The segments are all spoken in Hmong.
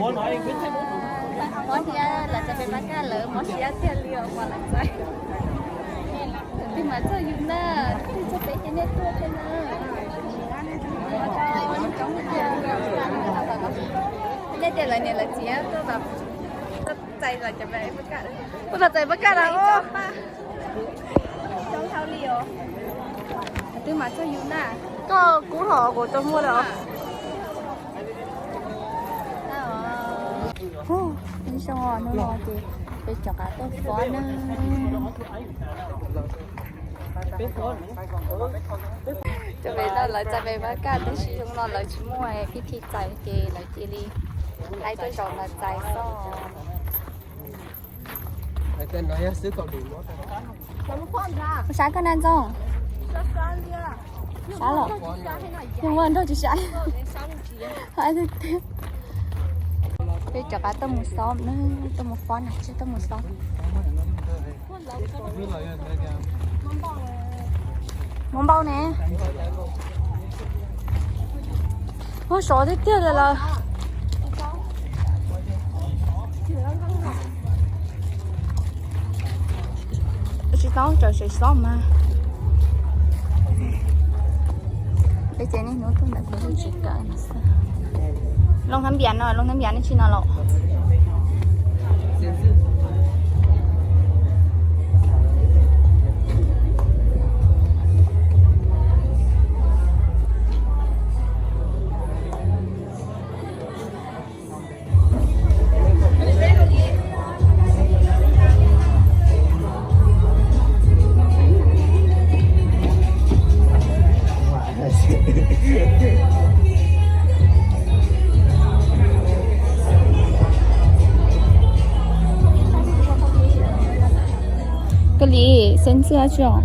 Mob siab, lawv txais pes pab kaj lawv mob siab tiag li os, lawv txais. Twb mas txog yus na, twb txog peb ces nej tuaj thiab na. Coob tiag, nej tias lawv niam lawv txiv tuaj txais lawv cov pes pab kaj, tuaj txais pab kaj lawm. Twb mas txog yus na. Koj kub los kuv tau muaj lawm. Ib xyoo hnub no ces peb rov qab tuaj fob na. Cov pem no lawv txais pes pab kaj tab sis xyoo no lawv tsis muaj pib thi txais ces lawv cia li laib tuaj zaum no txais xwb. Ua sab koj na Ntxoog? Sab los? Yog muaj nrog tsis sab. Peb rov qab tuaj mus xob na, tuaj mus fob na, tsis tuaj mus xob. Hmoob npauj ne. Ua sov tiag tiag li lawm. Tsis tau txawm sawv xob mas. Peb ces niaj hnub tuaj ntawm kuv tsis kawm. Loo Thab Npias no, Loo Thab Npias nej tsis no los? Koj li xeeb txwj tsi os?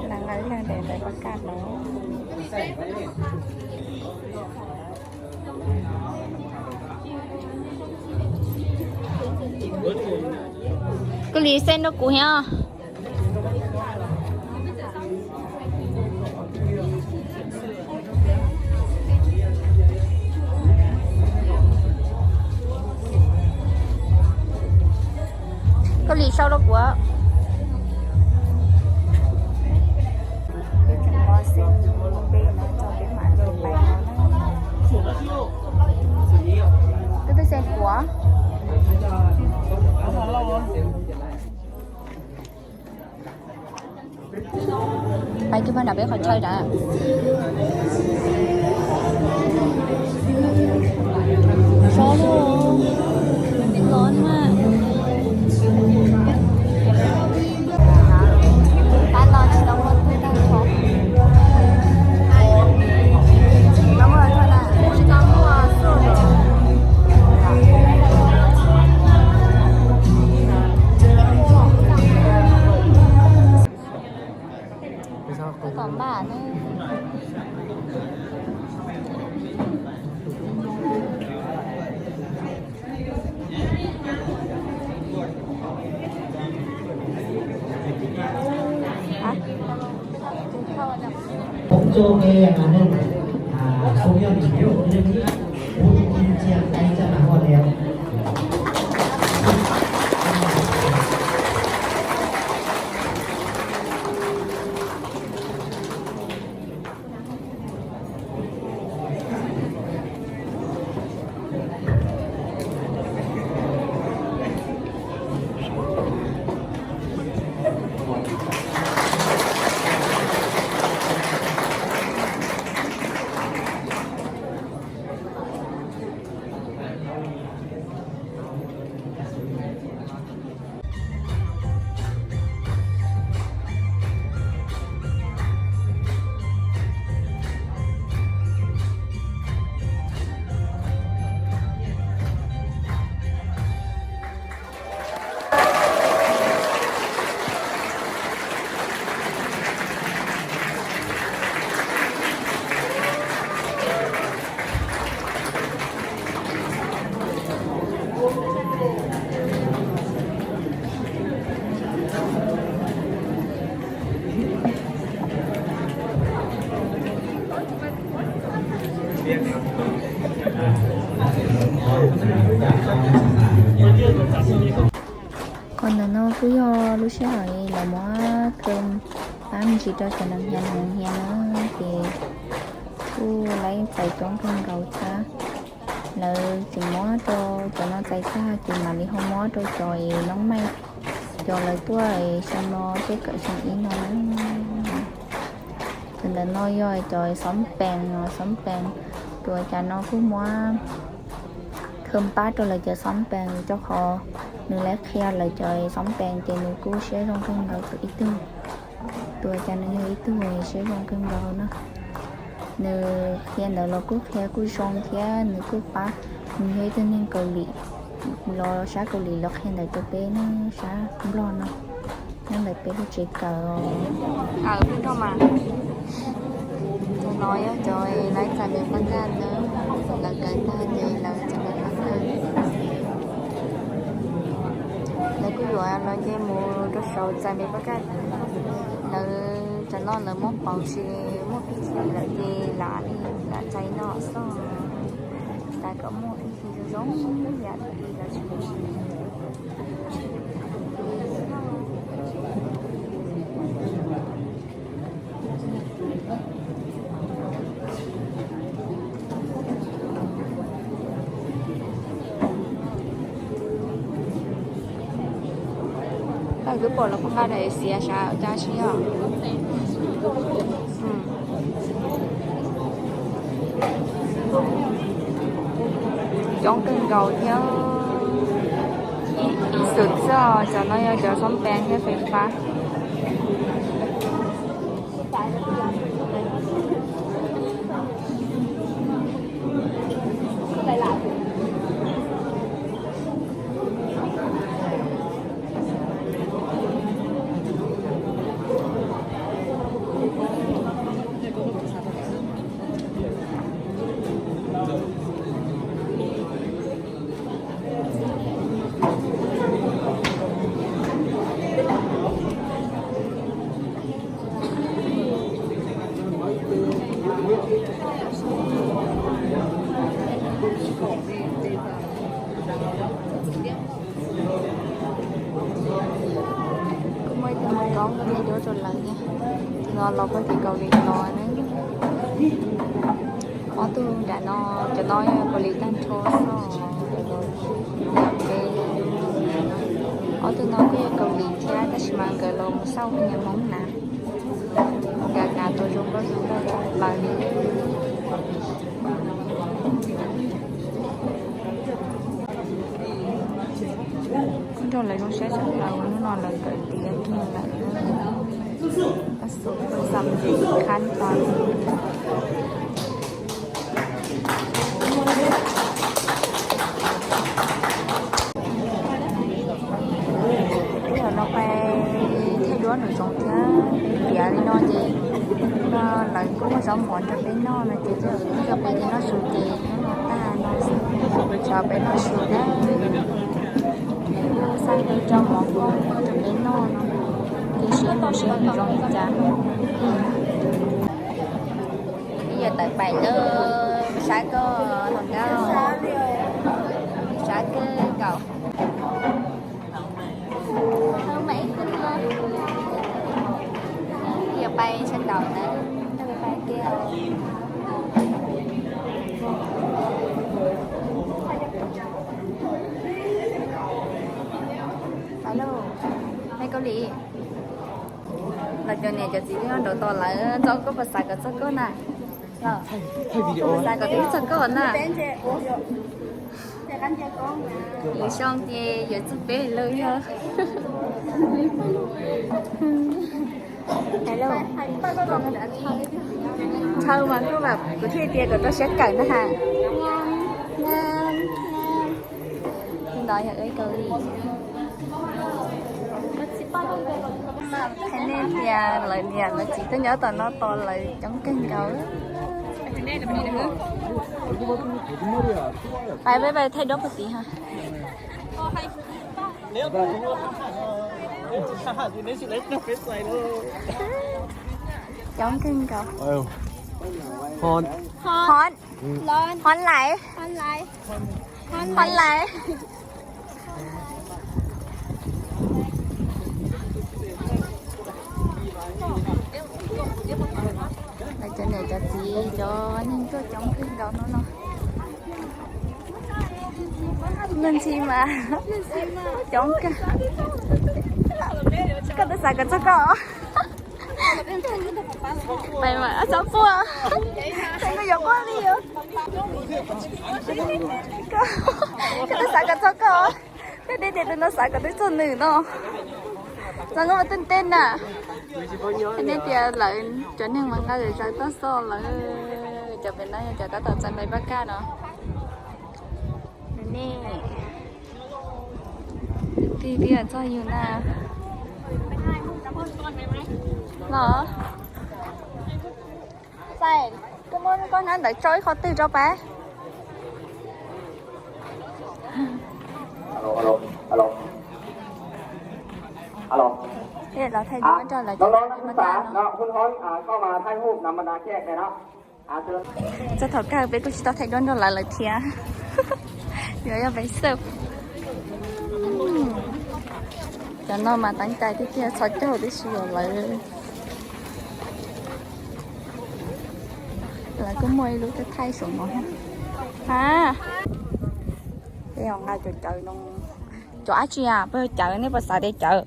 Leej leej ntes ntawm pab kaj no. Koj li xeeb rau kuv thiab. Koj li sau rau kuv. Peb tseem nqa xeeb npe no tso peb mam li pais no na. Twb twb xeeb kuv. Pais kiag pab nram peb qhov chaw ntawd. Sov los, los na. Pab los tsis tau muaj twg tag nrho. Tsis tau muaj xwb. Tom npaj ne. Phóng cho cái màn hình, à, số điện thoại của Linh Nhi, bốn chín chia tay cho bà Hoa Liệt. Ntawm no kuj yog lub sij hawm lawv muab thawj pab me ntsis rau cov neeg hnia neeg hnia na, ces kuj laib txais coob kawg nkaus thiab. Lawv tseem muab rau cov no txais tag ces mam li ho muab rau cov es noob maij, cov lawv tuaj xyoo no tuaj kawm xyoo ib no. Ces ntawm no yog cov xob pees, xob pees, tus ua cas no kuj muab thawj pab rau lawv cov xob pees rau qhov nws laib qhia lawv cov xob pees ces nws kuj siab zoo kawg nkaus tus ib tug. Tus ua cas nws yog ib tug siab zoo kawg nkaus na. Nws qhia ntawd los kuj qhia kuj zoo thiab nws kuj pab, nws yog ib tug neeg Kaus Lim, los sab Kaus Lim los qhia ntawd rau peb ne, sab Nplog no, nyob ntawm peb lub tsev kawm. Tus no yog cov laib txais me paj kaj na, lawv kawm tag ces lawv txais me paj kaj. Lawv kuj yuav los nce mus rau saud txais me paj kaj. Lawv tsam no lawv muab pauv tsis muaj pib txhij lawm ces lam li lam txais no xwb. Xav kom muaj pib txhij zoo zoo ib yam li lawv tsis muaj. Koj twb pom lawv poj nqa daim xiav sav ua cas tsis yog? Coob kawg nkaus thiab. Ib xwm txoj cov no yog cov xob pees thiab fais fab. Kuj muaj ib tug mus koob thaij duab rau lawv thiab. Tus no los puag tim Kaus Lim los ne. Ob tug nram no, cov no yog Kaus Lim tag nrho xwb. Ob tug no kuj yog Kaus Lim thiab tab sis mas nkawd los mus xauj niag Hmoob na. Nkawd kav tau zoo nkauj zoo nkauj tshaj plaws li. Kuj nrog lawv zoo siab tshaj plaws, hnub no lawv kawm tiav kiag lawm. Tab sis kuj xam khab tau. Thaum no pais thaij duab nws tsoom thiab tiav li no ces no lawv kuj muab zaub mov rau peb noj no ces thiaj li rau peb noj su ces hnub no tag no xwb, tso peb noj su na. Kuj xa rau mov koj rau peb noj no, ces siab nws siab nws zoo li cas. Ib yam tawm pais lawm, sab koj hluas nkauj, sab kawg nkaus. Yuav pais sab nraud na, pais tiag. Alo, hais Kaus Lim. Los cov niam cov txiv nyob nraud tos lawv, txog koj puas xav kom txog koj na? Los, puas xav kom twb txog koj na? Lwm xyoo ces yuav txog peb lawm yog. Ntshaw mas kuj vam kuv thiaj tias kom tau siab kawm na ha. Ntawd yog Kaus Lim. Hais nej tias lawv niam lawv txiv tuaj nyob tom no tos lawv coob kawg nkaus. Pais peb pais thaij duab puag tid ha. Coob kawg nkaus. Hon, hon laiv, hon laiv. Hon laiv. Cov neeg tuaj coob kawg nkaus no no. Luag ntxhi mas coob kawg. Koj twb xav kom txog koj. Pais mas txhob quaj. Koj yuav quaj li os. Koj twb xav kom txog koj. Koj twb tias tus no xav kom twb txog nws no. Txog nkauj mas tej tej na. Nej tias lawv cov neeg mas nqa zam zaws tuaj xwb lawm. Cov pem no yog cov tab tom txais nqi pab kaj no. Nej tig tiag txog yus na. Los, Xais, koj muab koj hnab ntawd tso ib qho twg rau pab. Los thaij duab nrog lawv cov pab kaj no. Txog thaum kawg peb kuj tsis tau thaij duab nrog lawv lawm thiab. Yuav yog peb xwb. Cov no mas teeb cai tiag tiag, txhos caug tib si os lawv. Lawv kuj muaj ib lub thaij saum no. Ha, peb nqa cov cawv no. Cov dab tsi a, peb cawv, nej puas xav tias cawv?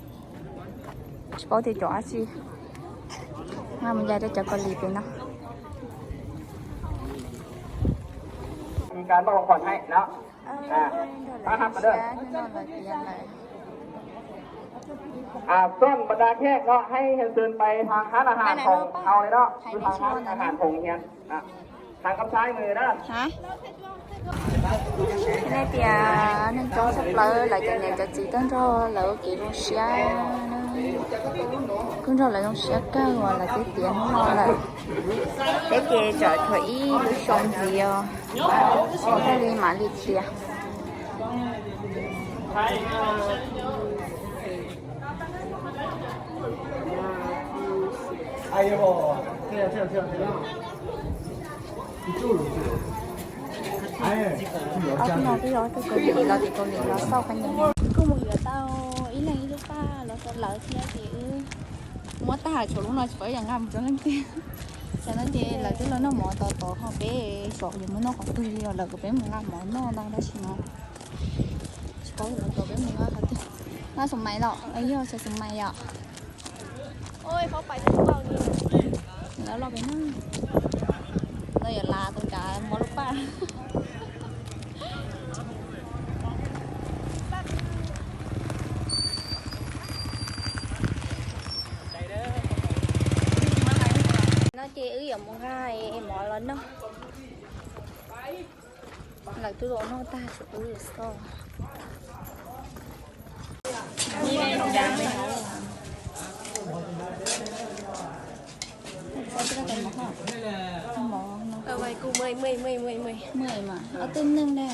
Tsis paub tias cov dab tsi. Nqa mus ncaim rau cov Kaus Lim pem no. Hais nej tias neeg coob tshaj plaws, lawv cov niam cov txiv tuaj nrog lawv ua kev zoo siab, kuj nrog lawv zoo siab kawg uas lawv twb tiav hnub no lawm. Peb ces tsam tshuav ib lub xyoo ntxiv os, thiaj li mam li tiav. Ob tug no twb yog ob tug Kaus Lim los tim Kaus Lim los xauj qhov ntawd. Kuj mus yuav tau ib leeg ib lub paj los rau lawv thiab ces wb muab tag, tshuav lub no tsis paub yuav nqa mus rau leej twg. Tam no ces lawv twb los noj mov tod tod ho peb xyov yuav mus noj qhov twg li os, lawv kom peb mus nqa mov noj ntag tab sis mas tsis paub lawv kom peb mus nqa qhov twg. Nqa xus mais los, yog xav xus mais yom. Lawv los pem no, lawv yuav lav tus nrad mov lub paj. No ces wb yuav mus nqa mov los noj. Lawv twb los noj tag tshuav wb xwb. Mov no. Mov mas ob tug neeg ne.